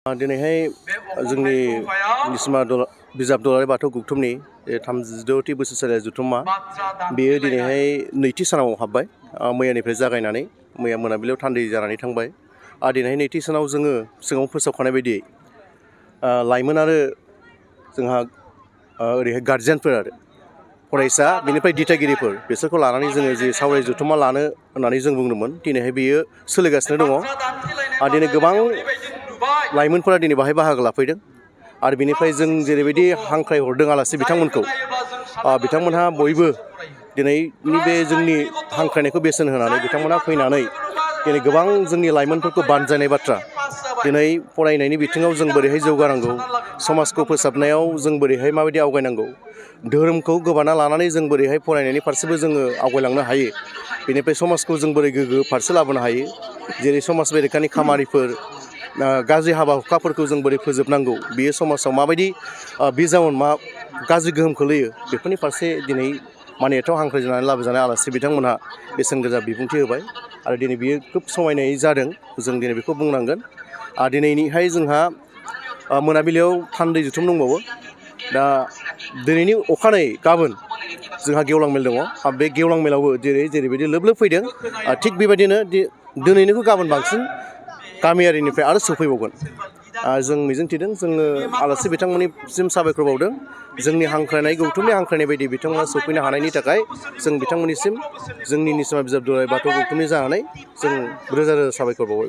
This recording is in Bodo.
दिनैहाय जोंनि निसिमा बिजाब दुलाराय बाथौ गौथुमनि 36थि बोसोरसालिया जथुम्मा बेयो दिनैहाय नैथि सानाव हाबबाय। मैयानिफ्राय जागायनानै मैया मोनाबिलियाव थान्दै जानानै थांबाय। दिनैहाय नैथि सानाव जोङो सिगाङाव फोसावखानाय बायदियै लाइमोन आरो जोंहा ओरैहाय गार्जियानफोर आरो फरायसा बेनिफ्राय दिथागिरिफोर बिसोरखौ लानानै जोङो जे सावराय जथुम्मा लानो होननानै जों बुंदोंमोन। दिनैहाय बेयो सोलिगासिनो दङ। दिनै गोबां लाइमोनफोरा दिनै बाहाय बाहागो लाफैदों आरो बिनिफ्राय जों जेरैबायदि हांख्रायहरदों आलासि बिथांमोनखौ बिथांमोनहा बयबो दिनैनि बे जोंनि हांख्रायनायखौ बेसेन होनानै बिथांमोनहा फैनानै दिनै गोबां जोंनि लाइमोनफोरखौ बानजायनाय बाथ्रा दिनै फरायनायनि बिथिङाव जों बोरैहाय जौगानांगौ, समाजखौ फोसाबनायाव जों बोरैहाय माबायदि आवगायनांगौ, धोरोमखौ गोबाना लानानै जों बोरैहाय फरायनायनि फारसेबो जोङो आवगायलांनो हायो, बेनिफ्राय समाजखौ जों बोरै गोग्गो फारसे लाबोनो हायो, जेरै समाज बेरेखानि खामानिफोर गाज्रि हाबा हुखाफोरखौ जों बोरै फोजोबनांगौ, बेयो समाजाव माबायदि बिजाउन मा गाज्रि गोहोम खोलैयो बेफोरनि फारसे दिनै मानियाथाव हांख्रायजानानै लाबोजानाय आलासि बिथांमोनहा बेसेन गोसा बिबुंथि होबाय आरो दिनै बियो खोब समायनायै जादों। जों दिनै बेखौ बुंनांगोन। दिनैनिहाय जोंहा मोनाबिलियाव थान्दै जथुम दंबावो। दा दिनैनि अखानायै गाबोन जोंहा गेवलां मेल दङ। बे गेवलां मेलावबो जेरैबायदि लोब लोब फैदों थिग बेबायदिनो दिनैनिखौ गाबोन बांसिन गामियारिनिफ्राय आरो सौफैबावगोन। जों मिजिंथिदों, जोङो आलासि बिथांमोननिसिम साबायखर बावदों। जोंनि हांख्रायनाय गौथुमनि हांख्रायनाय बायदि बिथांमोना सौफैनो हानायनि थाखाय जों बिथांमोननिसिम जोंनि निसिमा बिजाब दुलाराय बाथौ गौथुमनि जानानै जों रोजा रोजा साबायखर बावो।